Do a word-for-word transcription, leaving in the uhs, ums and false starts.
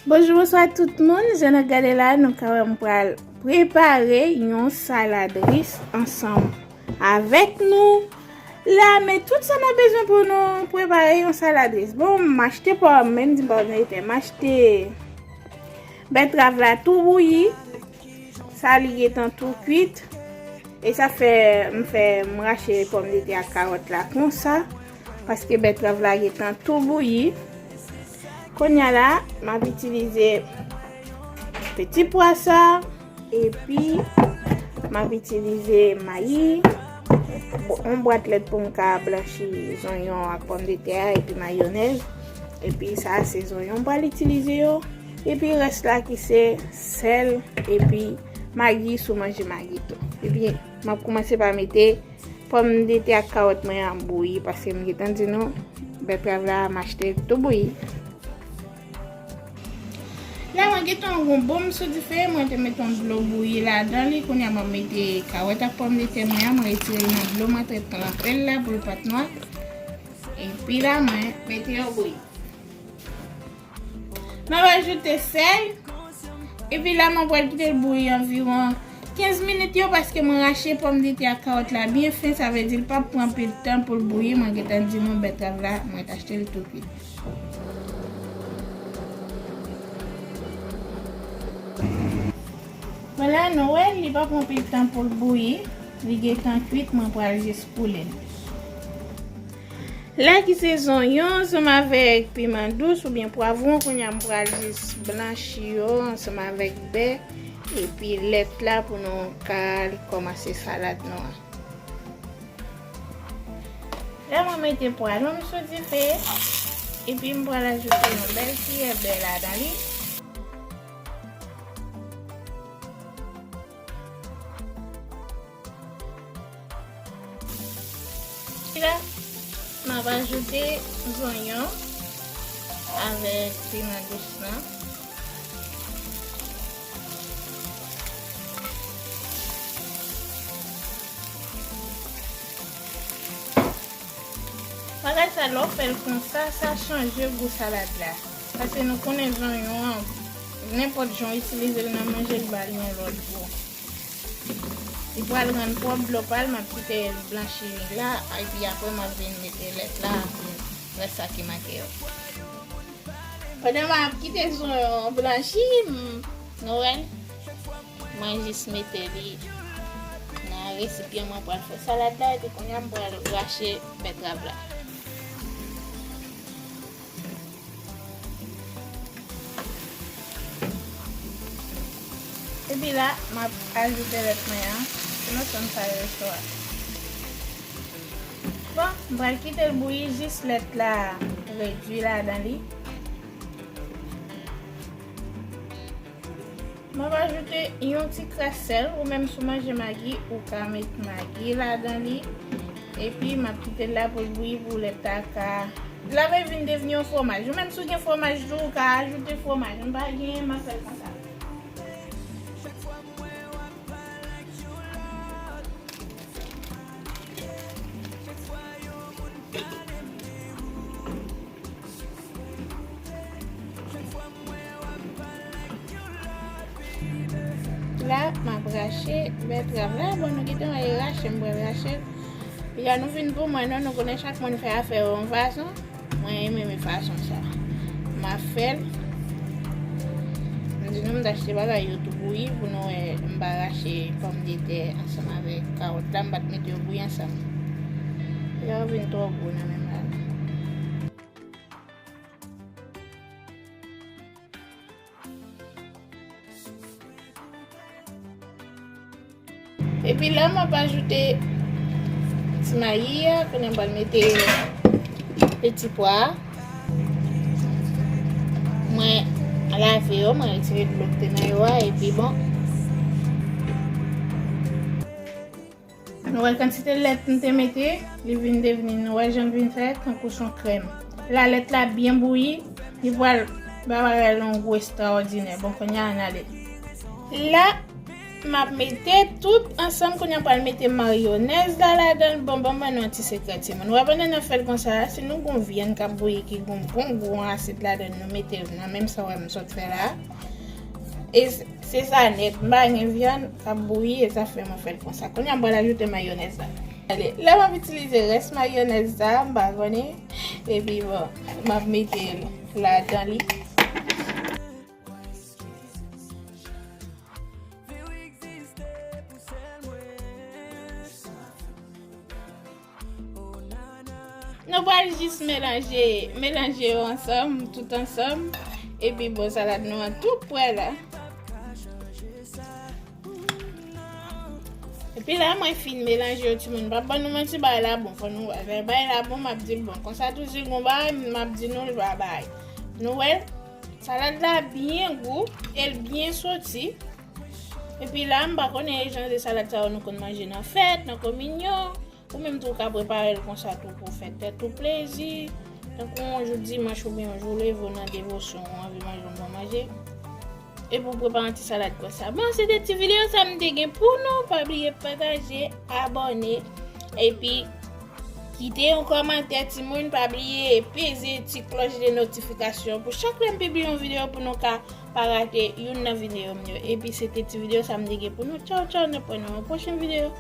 Bonjou, bonswa tout moun. Jan n ap gade la, nou ka wè m pral prepare yon salad ris ansanm avèk nou. La, men tout sa n ap bezwen pou nou prepare yon salad ris. Bon, m achte pòm, men m di m pa vle te, m achte bètrav la tou bouyi. Sa li gentan tou kwit. E sa fè m fè m rache pòmdetè ak kawòt la konsa, paske bètrav la gentan tou bouyi. Kounye a la, m ap itilize peti pwa sa, epi m ap itilize mayi, yon bwat lèt pou m ka blanchi zonyon ak pòmdetè a, epi mayonèz. Epi sa se zonyon m pral itilize yo. Epi rès la ki se sèl, epi magi si w manje magi tou. Epi m ap kòmanse pa mete pòmdetè ak kawòt mwen an bouyi, paske m gentan di nou, bètrav la, m achte l tou bouyi. La, mwen gentan yon bon sou dife, mwen te mete yon dlo bouyi ladan li. Kounye a, mwen mete kawòt ak pòmdetè mwen an, mwen retire l nan dlo, mwen te tranpe l la pou l pa t nwa. Epi la, mwen mete yo bouyi. Mwen va ajoute sèl. Epi la, mwen pral kite l bouyi anviwon kenz minit yo, paske mwen rache pòmdetè ak kawòt la byen fen, sa vle di l p ap pran anpil tan pou l bouyi. Mwen gentan di nou, bètrav la, mwen t achte l tou kwit. Vwala, nou wè, li pa pran anpil tan pou l bouyi. Li gentan kwit, mwen pral jis koule l. La ki se zonyon ansanm avèk piman dous oubyen pwavwon, kounye a m pral jis blanchi yo ansanm avèk bè epi lèt la pou nou ka kòmanse salad nou an. La mwen mete pwa lon m sou dife epi m pral ajoute yon bèl kiyè bè ladan li. La, m ap ajoute zonyon avèk piman dous lan. Bagay sa, lè w fè l konsa, sa chanje gou salad la. Paske nou konnen zonyon an, nenpòt jan w itilize l nan manje, l ba l yon lòt gou. Li pral rann pwòp dlo pa l, m ap kite l blanchi la, epi apre m ap vin mete lèt la, epi rès sa ki manke yo. Pandan m ap kite zonyon blanchi, m, nou wè, mwen jis mete li nan resipyan mwen pral fè salad la, epi kounye a m pral rache bètrav la. Epi la, m ap ajoute lèt mwen an. Sinon, sa m fè resto a. Bon, m pral kite l bouyi jis lèt la redui ladan li. M ap ajoute yon ti kras sèl, ou menm si w manje magi, ou ka met magi ladan li. Epi m ap kite l la pou l bouyi pou lèt la ka, lè l vin devni yon fwomaj. Ou menm si w gen fwomaj tou, ou ka ajoute fwomaj. M pa gen, m ap fè l konsa. La, m ap rache bètrav la. Bon, nou gentan wè e rache, m pral rache l. Piga nou vin pou mwen, non, nou konnen chak moun fè afè yo yon fason. Mwen renmen men fason sa. M ap fè l. M di nou m t achte bagay yo tou bouyi pou nou wè m pa rache pòmdetè ansanm avèk kawòt la, m pa t mete yo bouyi ansanm. Yo vin twò gwo nan men m la. Epi la, m ap ajoute ti mayi a, kounye a m pral mete peti pwa a. Mwen lave yo, mwen retire dlo k te nan yo a, epi bon. Nou wè kantite lèt m te mete, li vin devni, nou wè jan l vin fè, tankou s on krèm. La lèt la byen bouyi, li pral ba bagay la yon gou estrawòdinè. Bon, kounye a, ann ale. La, M ap mete tout ansanm, kounye a m pral mete mayonèz la ladan l. Bon, bon, ban nou yon ti sekrè, timoun. Ou wè, pandan n ap fè l konsa, si nou gon vyann k ap bouyi ki gon bon gou asid ladan l, nou mete l nan menm sa w wè m sot fè la. E s-, se sa nèt, m pa gen vyann k ap bouyi, e sa fè mwen fè l konsa. Kounye a m pral ajoute mayonèz la. Ale, la m ap itilize rès mayonèz sa, m pa konnen. Epi bon, m ap mete l ladan li. Nou pral jis melanje, melanje yo ansanm, tout ansanm. Epi bon, salad nou an tou prè la. Epi la, mwen fin melanje yo, timoun. Pa ban nou manti, bagay la bon, fò nou wè. Lè bagay la bon, m ap di l bon. Konsa tou, si gon bagay, m ap di nou l pa bay. Nou wè, salad la byen gou, e l byen soti. Epi la, m pa konnen e jan de salad sa yo nou konn manje nan fèt, nan kominyon. Ou menm tou ka prepare l konsa tou pou fè tèt ou plezi. Tankou yon jou dimanch oubyen yon jou leve w nan devosyon, ou anvi manje yon bon manje. Epi w prepare yon ti salad konsa. Bon, se te ti videyo sa m te gen pou nou. Pa bliye pataje, abòne, epi kite yon kòmantè, timoun. Pa bliye peze ti klòch de notifikasyon pou chak lè m pibliye yon videyo pou nou ka pa rate youn nan videyo m yo. Epi se te ti videyo sa m te gen pou nou. Tchaw, tchaw, n ap wè nan yon pwochen videyo.